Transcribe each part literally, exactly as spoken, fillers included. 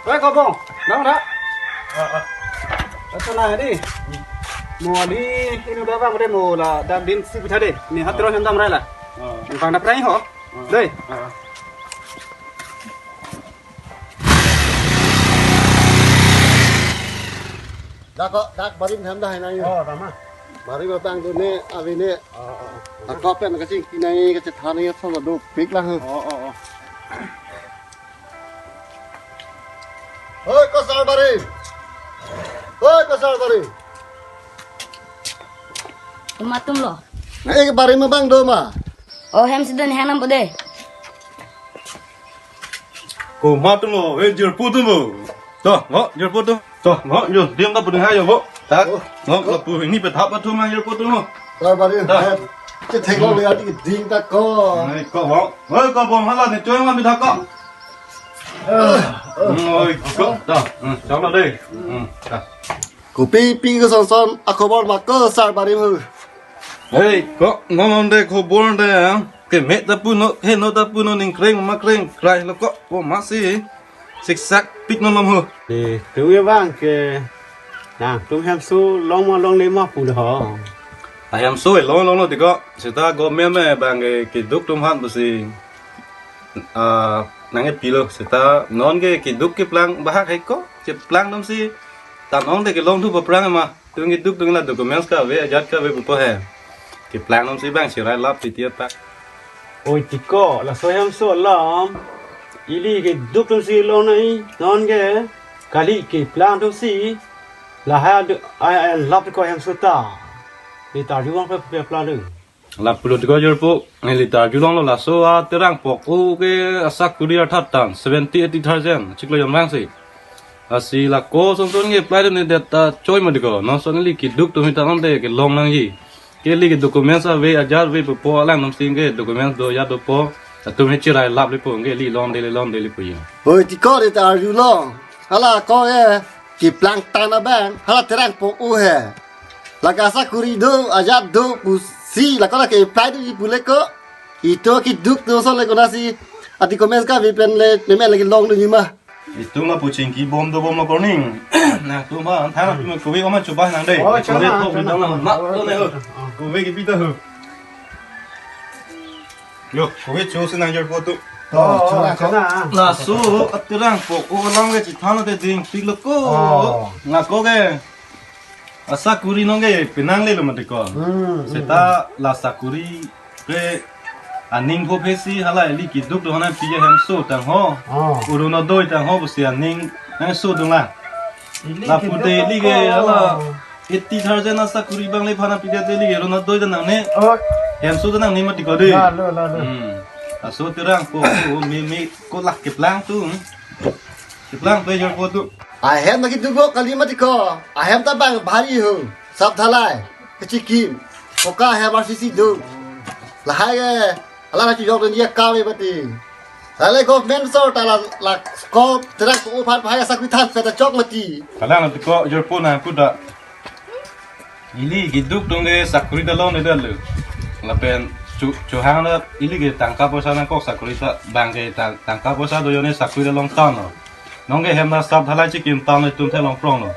Oi, Kobong, dong ra. Ato na di. Mo ali inu da bang de mo la dam din si pitha de. Ni hatro hem dam ra la. Bang da prai ho. Dei. Dak ko, dak barim hem da hai na yo. Oh, tama. Barim abang do ne, avi ne. Oh, oh, oh. Ako pen kachingki nai kachethan nai thon do pik la. Oh, oh, oh. Oi, kosar barim. Oi, kosar barim. Komat atum lo? Na, eh, barim abang do ma? Oh, hem si do ne hang nam po de. Komat atum lo, eh, jirpo atum lo. To, ngo, jirpo atum. To, ngo, jo, diam ta puding hai jo, bo. Tak, Oh. Ngo, lapu ini pethap atum mang jirpo atum lo. Kosar barim. Ta. Hai. Che thek lo le ati ding ta ko. Nai ko, bo. Oi, Kobong hala ne choi ma mi thak ko. Oi, ko, ta. Hmm, chalo de. Hmm, ta. Kopi pi ko son son akhobor ma kosar barim ho. Hei, ko, non non de khobor de, ha? Keme ta pu non, he non ta pu non, ning kreng ma kreng, krai lo ko, ko masi. Siksak pik non lom ho. Eh, tu ye bang ke, na, tu hem so long ma longle ma pu de ho. A hem so long long lo di ko, seta government me bang ke keduk atum han pusi. Ah, nang e pilo, seta non ke keduk keplang bahak hai ko, keplang atum si, ta non de kelong thu paprang ma. Tung keduk tung la documents kave, ajat kave pupo he. Keplang atum si bang chirai lap titi atak. Oi ti ko, laso hem so alam. Ili keduk atum si long nai, non ke, kali keplang atum si, lahai adu, ai, ai, lap ko hem so ta. Ni ta juang pe, pe pla ding. Lapu lo ti ko jirpo, neli ta julong lo laso a terang pok o ke asakuri arthat tan, seventy, eighty thousand, chiklo yom rang si. Asi la ko son son nge apply ne det ta choi ma di ko, non son neli keduk atum hita non de kelong nangji. Ke ili ke documents ave, ajat ave pupo alang atum si ke documents do ajat dopo, atum he chirai lap lepo, ke ili long de le long de lepo ya. Oi, ti ko de ta arju long. Hala ko ke keplang tan abang, hala terang pok o he. La ke asakuri do, ajat do, pusi, la ko la ke apply do ji pule ko. Ito keduk atum son le ko na si, ati comments kave pen le, memang lagi long do ji ma. Itum ma puching kibom dobom ma korning. Na, tu ma, thana tu ma kove oma chuba nang dei. Oh, kove chana, to chana. Bidang ma, ma, to ne ho. Kove ke pita ho. Yo, kove cho si nang jirpo tu. Oh, chana, chana. Laso, aterang pok o alam ke chithana te ding pik lo ko. Oh. Nga ko ke. Asakuri non ke penang le lo mati ko. Hmm, hmm, Seta hmm. La sakuri ke aning pho phesi hala ili keduk do hana pija hem so tang ho. Oh. Orunodoi tang ho pusi aning nang so dung la. Ili lapu keduk de ili ko. Ke hala eighty thousand asakuri bang le phana pija de ili ke Orunodoi ta nangne. Oh. Hem so ta nangne mati ko de. La lo, la lo. Hmm. Laso terang ko, ko me me ko lak keplang tu. Keplang pe jirpo tu. Ahem lagi dugo kali mati ko. Ahem ta bang bhari ho. Sap dhalai. Kechikim. Poka ahem R C C do. Lahai ke. Ala na chijok dia kali mati. Lahai government so ta la, la ko terang ko uphan bhai sak pithan peta chok mati. Kalang tu ko jirpo na kuda. Ili keduk atum ke sakuri ta long ne dal lo. Lapen chu, chuhang na ili ke tangka poisa nangkok sakuri ta bang ke tang, tangka poisa do jone sakuri ta long tan lo. Non ke hem na sap dhalai chikim tan lo itum the long prong lo.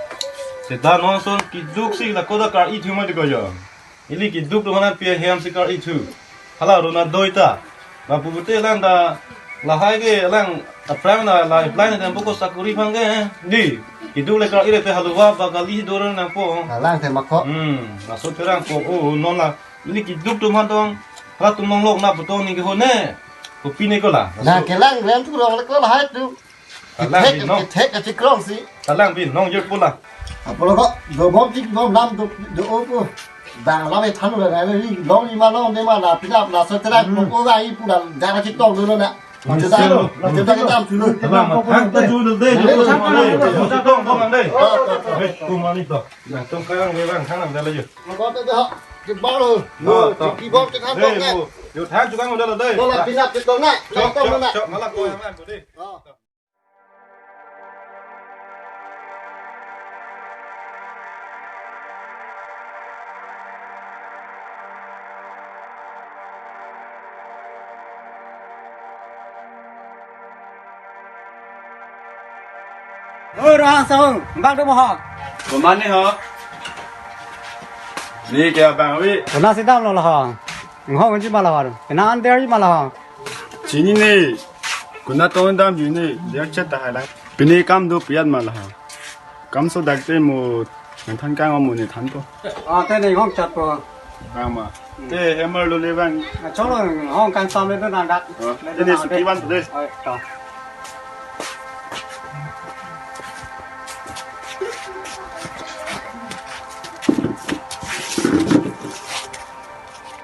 Seta non son keduk si la ko da kar-i thu mati ko jo. Ili keduk atum hana pi hem si kar-i thu. Hala Orunodoi ta. Lapu pute lang ta lahai ke lang apply na la apply na tempo ko sakuri phang ke. Di. Keduk le kar-i le pe haluwa ba kali do ran nangpo. Alang te mako. Hmm. Laso terang ko o non la. Ili keduk atum han tong. Hala atum long lok na putong ni ke ho ne. Kopi ne ko la. Na kelang rem thu long le ko lahai tu. Kalang thek, bi nong. Thek ka chikrong si. Kalang bi nong jor pula. Apolo ko, dobom chikrong nam do, do o ko. Da la me thanu la na ni long ni ma long de ma la pina la so tera ko ko ga i pula da ka chitong do na. Ni se lo. La te da ka tam chu lo. Kalang ma thang ta chu lo de, chu lo de. Chu tong tong de. He, tu ma ni to. Na tong kalang we lang thang da la yo. Ko ta da. Ki ba lo. Yo, to. Ki bom ke thang tong de. Yo thang chu kang da la de. Ko la pina chitong na. Chok, chok, chok, ma la ko yang lang ko de. O Rang Song, bang do mo ho? Komat ne ho? Ne ke bang ave? Kona si damlo la ho? Ngo nji ma la ho? Kena an der ji ma la ho? Chinine. Kona tong damji ne, der chet ta hai lang. Pine kam do piat ma la ho? Kam so dak te mo, nang than kang mo ne thanpo. Ah, te ne hong chatpo. Bang ma. Te hem arlo le bang. Ah, cholo, hong kang sam le do nang dak. Oh, le te do ne nang suki te. Van tu de. Oi, to.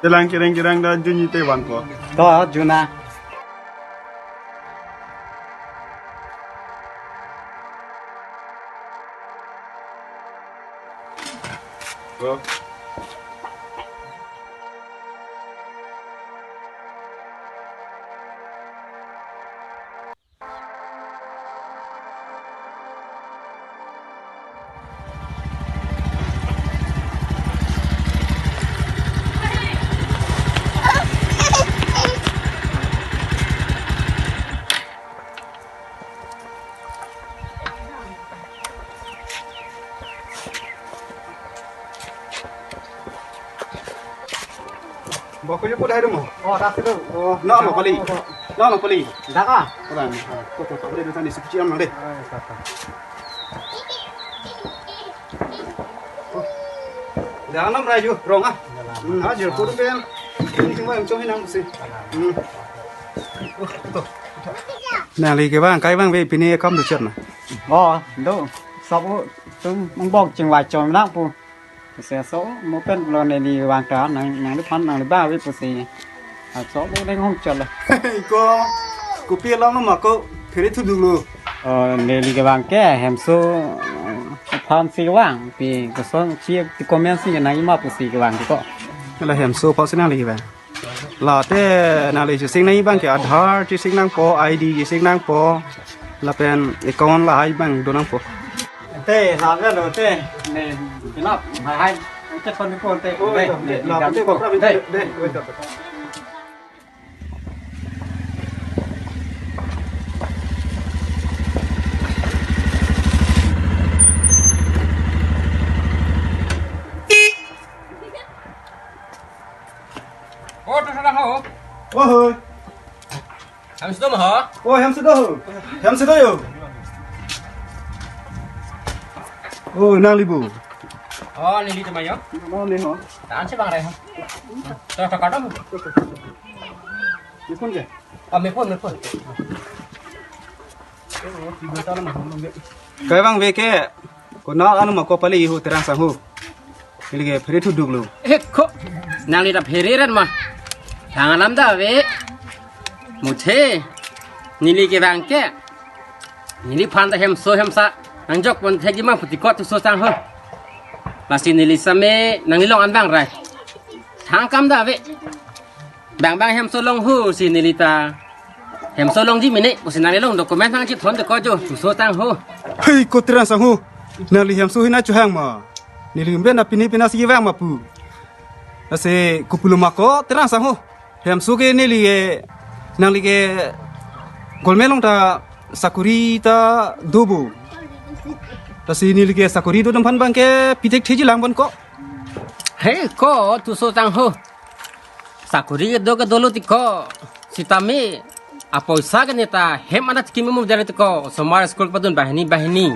Te lang kereng kereng da jun ji te vanpo. To, jun na. Oh. Bok ko pu dai dum. Oh, dak itu. Oh, no, no, pali. No, no, pali. Dak ah? Pala, no. Ko to, ko dai dum tani sipchi am deh. Dak nam rai ju, rong ah. Hmm, ha, jir puru pen. Ini cuma yang cuma nang si. Hmm. Uh, to. Nangli ke bang, kai bang ve pine kam do chet na. Oh, do. Sab u tum mong bok chingvai chom nang pu. Kese so mo pen lo neli vang ta nang nangliphan nangli ba ave pusi. A so mo deng hong chal. Ko kopi long ma ko phere thu dulu. Oh, neli ke vang ke hemso aphan si vang pi kosong chi ti komen si nang ima pusi ke vang ko. La hemso aphan si nangli ke vang. La te nangli chising nang bang ke Aadhaar chising nangpo, I D chising nangpo, lapen account lahai bang do nangpo. Te, la velo te, ne, pinap, hai, hai, te kon ko te, oh, te, te, te, la, te, te, te, te. Oh, tu sana ho. Oh, hoi. Hemso do ma ho? Oh, hemso do ho. Hemso do yo. Oh, nangli bu. Oh, neli tema yo. No, ne ho. Tan si bang rai ho. To, to, kadam. Mepun ke? Oh, mepun, mepun. Kai bang ve ke. Kona anu ma ko pali ihu terang sanghu. Neli ke phere thu duklo. Eh, ko. Nangli ta phere ran ma. Thang alam da ve. Muthe. Neli ke bang ke. Neliphan ta hemso hemsa. Nangjok pon thek ji ma puti ko tu so sanghu. Lasi neli same nangli long an bang rai. Thang kam da ve. Bang bang hemso long ho si neli ta. Hemso long ji mene, pusi nangli long document hang chithon de ko jo, tu so tang ho. Hei, ko terang sanghu. Nangli hemso hina chuhang ma. Neli umben na pini pina si vang ma pu. Ase kupulo ma ko terang sanghu. Hemso ke neli ke nangli ke golme long ta sakuri ta do bo. Lasi neli ke sakuri do dam phan bang ke pitek theji lang bon ko. Hei, ko tu so tang ho. Sakuri kedo kedo lo ti ko. Sitame apoisa ke neta hem anak kimi mu jare ti ko. Osomar school padun banghini banghini.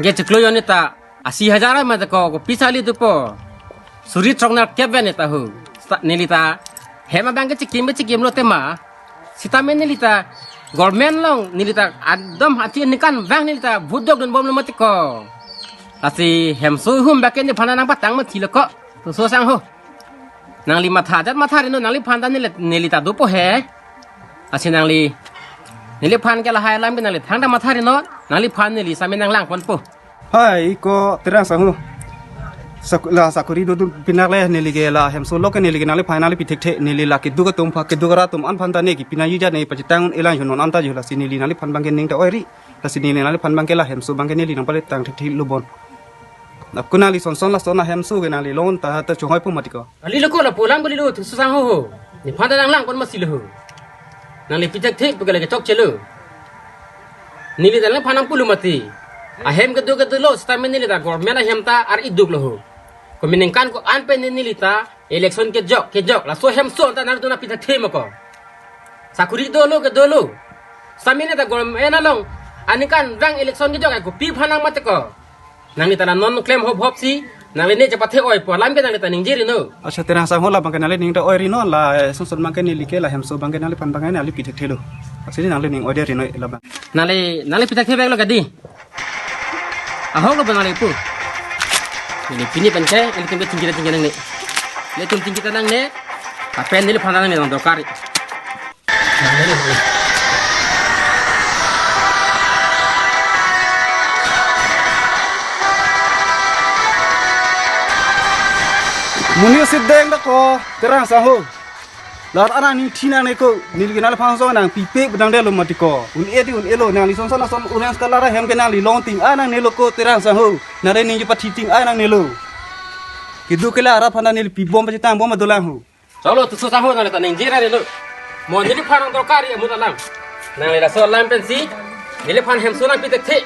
Ke chiklo yo neta asi hajar ma ti ko. Kopi sali tu po. Suri throk nar kep ve neta ho. Sa, neli ta hem abang ke chikim chikim lo tema. Sitame neli ta government long neli ta adom hati nikan bang neli ta budok dun bom lo ma ti ko. Lasi hemso hum bang ke neliphan nangpatang ma ti lo ko. Tu so sanghu. Nangli matha jat matha ri non, nangliphan ta neli, neli ta dopo he. Lasi nangli, neliphan ke lahai alam ke nangli thangta matha ri non, nangliphan neli same nanglang ponpo. Hai, ko terang sanghu. Sak-, la sakuri do dun pinak le neli ke la hemso lo ke neli ke nangliphan nangli pithekthe, neli la keduk atum pha keduk arat atum an phan ta ne kepinangji jat ne pachethang elang jo non anta jo lasi neli nangliphan bang ke ning ta oiri. Lasi neli nangliphan bang ke la hemso bang ke neli nangpale tang thekthe lo bon. Nap kuna li son son la son na hemso ke nangli long ta ta chonghoi po ma ti ko. Kali lo ko lapu lang beli lo tu so sanghu ho. Neliphan ta nanglang pon ma si lo ho. Nangli pithekthe pu ke lake chokche lo. Neli ta nangphan nang pulo ma ti. Ahem kedo kedo lo, sitame neli ta government ahem ta ar-i duk lo ho. Ko meningkan ko-an pen neli ta election kejok kejok, laso hemso ta nangtum nangpithek thema ko. Sakuri dolo kedolo. Sitame neli ta government along aningkanvang election kejok, ai kopi aphan nang mate ko. Nangli ta la non klem hop hop si, nangli ne chepathe-oi pu alam ke nangli ta ningje ri no. Aso Terang Sangho, labang ke nangli ning ta oi ri no, la, eh, son son abang ke neli ke la hemso abang ke nangliphan abang ke nangli pithek thelo. Aso nangli ning oi de ri no labang. Nangli, nangli pithek the bag lo kadi. Ahok lo bang nangli pu. Neli pini pen ke, nelitum ke tingki ta tingki nangne. Nelitum tingki ta nangne. Lapen neliphan nangne nang dorkar. Monit si deng dako, Terang Sangho. La aning thi nangne ko, neli ke nangliphan son nangpipe pu dang de lo mati ko. Un-e di un-e lo, nangli son son ason orange colour ahem ke nangli longting ai nangne lo ko, Terang Sangho. Nangli ning pathi ting ai nangne lo. Kedo kelak arap aphan neli pibom pachethang bom dolang ho. Chalo, Tisso Sangho, nangli ta ningje ra ri lo. Mo neliphan nang dorkar ri amu alam. Nangli laso alam pensi neliphan hemso nangpithek the.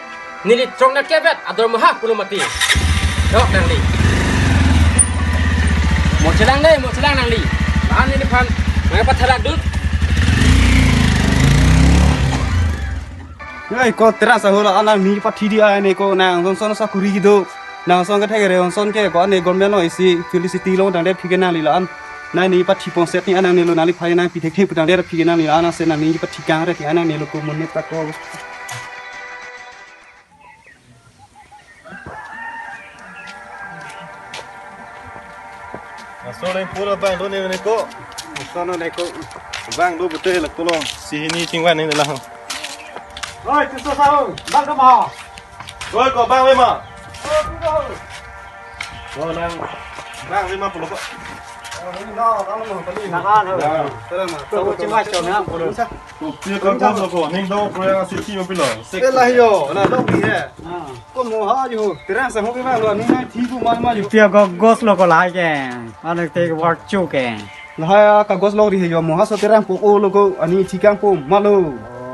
Neli trong nang kevet ador maha pulo mati. Dok nangli. Mo chelang de, mo chelang nangli. Lahan neliphan nangpathalak dut. Ai ko Terang Sangho, la aning pathi di ai ne ko, nang son son sakuri kedo. Nang son kethek re son ke ko ane government lo isi felicity lo dang de aphi ke nangli la-an. Nangli pathi ponset ni ai nangne lo, nangliphan nangpithek the pu dang de aphi ke nangli la-an, aso nangli pathi kang re ti ai nangne lo ko monit ta ko. Aso leng pura bang do ne ne ko. Aso no ne ko. Bang do pute la ko lo. Si hini chingvan ne la. Oi, Tisso Sangho, bang do ma. Oi, ko bang le ma. Oh, nang bang le ma pulo ko. Nang an ho. Terang ma. Tahu cuma cuma. Kopi kagos lo ko, ning do proyek asisi mo pilo. Eh, la yo, la lo pi he. Ah. Ko mo ha yo, Terang Sangho ke bang lo, ning nai thi pu mal mal yo. Kopi kagos lo ko la ke. Ane te work chu ke. Lahai kagos lo ri he yo, mo ha so Terang Pok-o lo ko, aning thikang pu mal lo.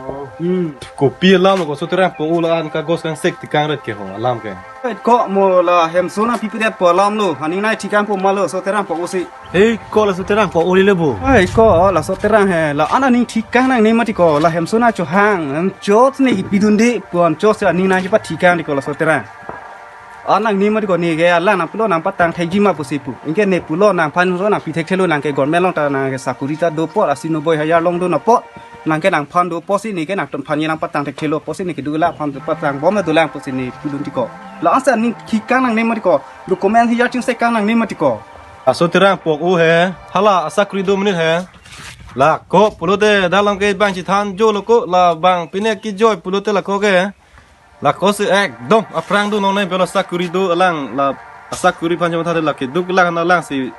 Oh. Hmm. Kopi alam lo ko so Terang Pok-o la-an kagos kangsek thikang ret ke ho, alam ke. Eh, ko mo la hemso nangpipedet pu alam lo, aning nai thikang pu mal lo, so Terang Pok-o si. Hei, ko laso Terang Pok-o le bo. Hei, ko laso Terang he, la-an aning thikang nangne mati ko, la hemso nangchohang, hem chot ne kipidunde, pon chot si aning nangpathikang di ko laso Terang. An nangne mati ko, ne ke alang nangpulo nangpatang thekji ma pusi pu. Anke ne pulo nangphan so nangpithek thelo, nang ke government along ta nang ke sakuri ta do apot, asi noboi hajar long do apot. Nang ke nangphan do apotsi ne ke nangtum phan ye nangpatang thek thelo apotsi ne kedo kelak aphan patang bom dolang pusi ne pudun ti ko. La-an si aning thikang nangne mati ko. Document hi ya chingse kang nangne mati ko. Aso Terang Pok-o he, hala asakuri do monit he. La ko pulote dalang ke bang chethan jo lo ko, la bang pine kejoi pulote la ko ke. La ko si ekdom aphrang do nonne pelo sakuri do alang, la asakuri aphan chama thade la kedo kelak na lang si.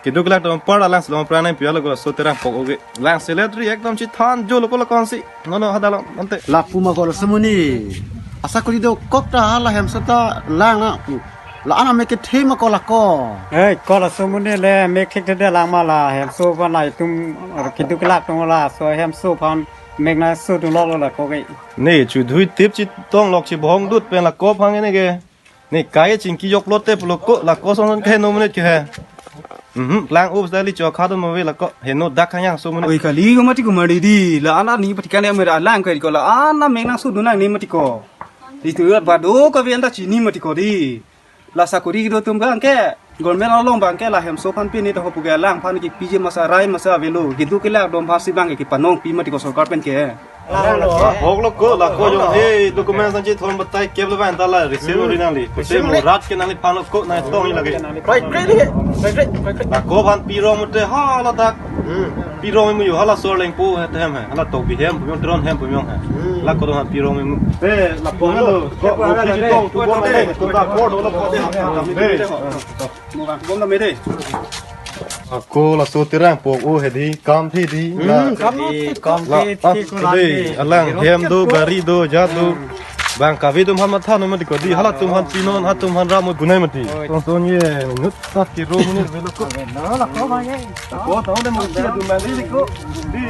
Kedo kelak dom par alang si long aphrang nangpi lo ko laso Terang Pok-o ke. Lang si letri ekdom chethan jo lo ko la ko ansi. Nono hada lo ante. Lapu ma ko laso amonit. Asakuri dokok ta hala hemso ta lang na pu. La-an amek kethe ma ko la ko. Eh, ko laso amonit le mek thekthedet lang ma la hemso aphan la itum kedo kelak atum laso hemso aphan mek nangso atum lo lo la ko ke. Ne chudhui tip chetong lok chibhong dut pen la ko aphan ne ke. Ne kai chingki yok lote pulo ko la ko son son ke no monit ke he. Mhm, lang ups dali chokha do move la ko. He no dak khanyang so monit. Oi kali ko mati ko mari di. La-an aning pathikang ne mera lang kai ko la-an amek nangso dun nangne mati ko. Itu ba do ko vian ta chini mati ko di. La sakuri do atum bang ke government along bang ke la hemso aphan pini to hopu ke lang aphan kipiji masa rai masa avelo. Kedo kelak dom aphan si bang ke kipanong pi mati ko sorkar pen ke. Hok lo ko la ko jong e document sanji thon batai kep lo bang ta la receive ori nangli. Kose mo rat ke nangliphan lo ko nang tong ni lagi. Right, right, right, right, right. La ko aphan pi rong mute ha la dak. Hmm. Pi rong mu yo hala sor leng po he tem he. Hala to bi hem pu yong tron hem pu yong he. Hmm. La ko do aphan pi rong mu. Te la ko lo ko ko ki tong tu ko me ko ta ko do lo ko de. Mo bang bom na me de. Ako laso Terang Pok-o he di kam thi di. Hmm, la kam thi, kam la thi, ah, thi ko la de, thi. Alang hem do, gari do, jat do. Hmm. Bang kave atum aphan matha no mati ko di. Hala atum aphan pinon, ha atum aphan ram mo gunai mati. Oi. Tong tong ye nut ta kiro mo ne velo ko. Ave no la ko ma ye. Ko ta de mo dia do mati ko. Di.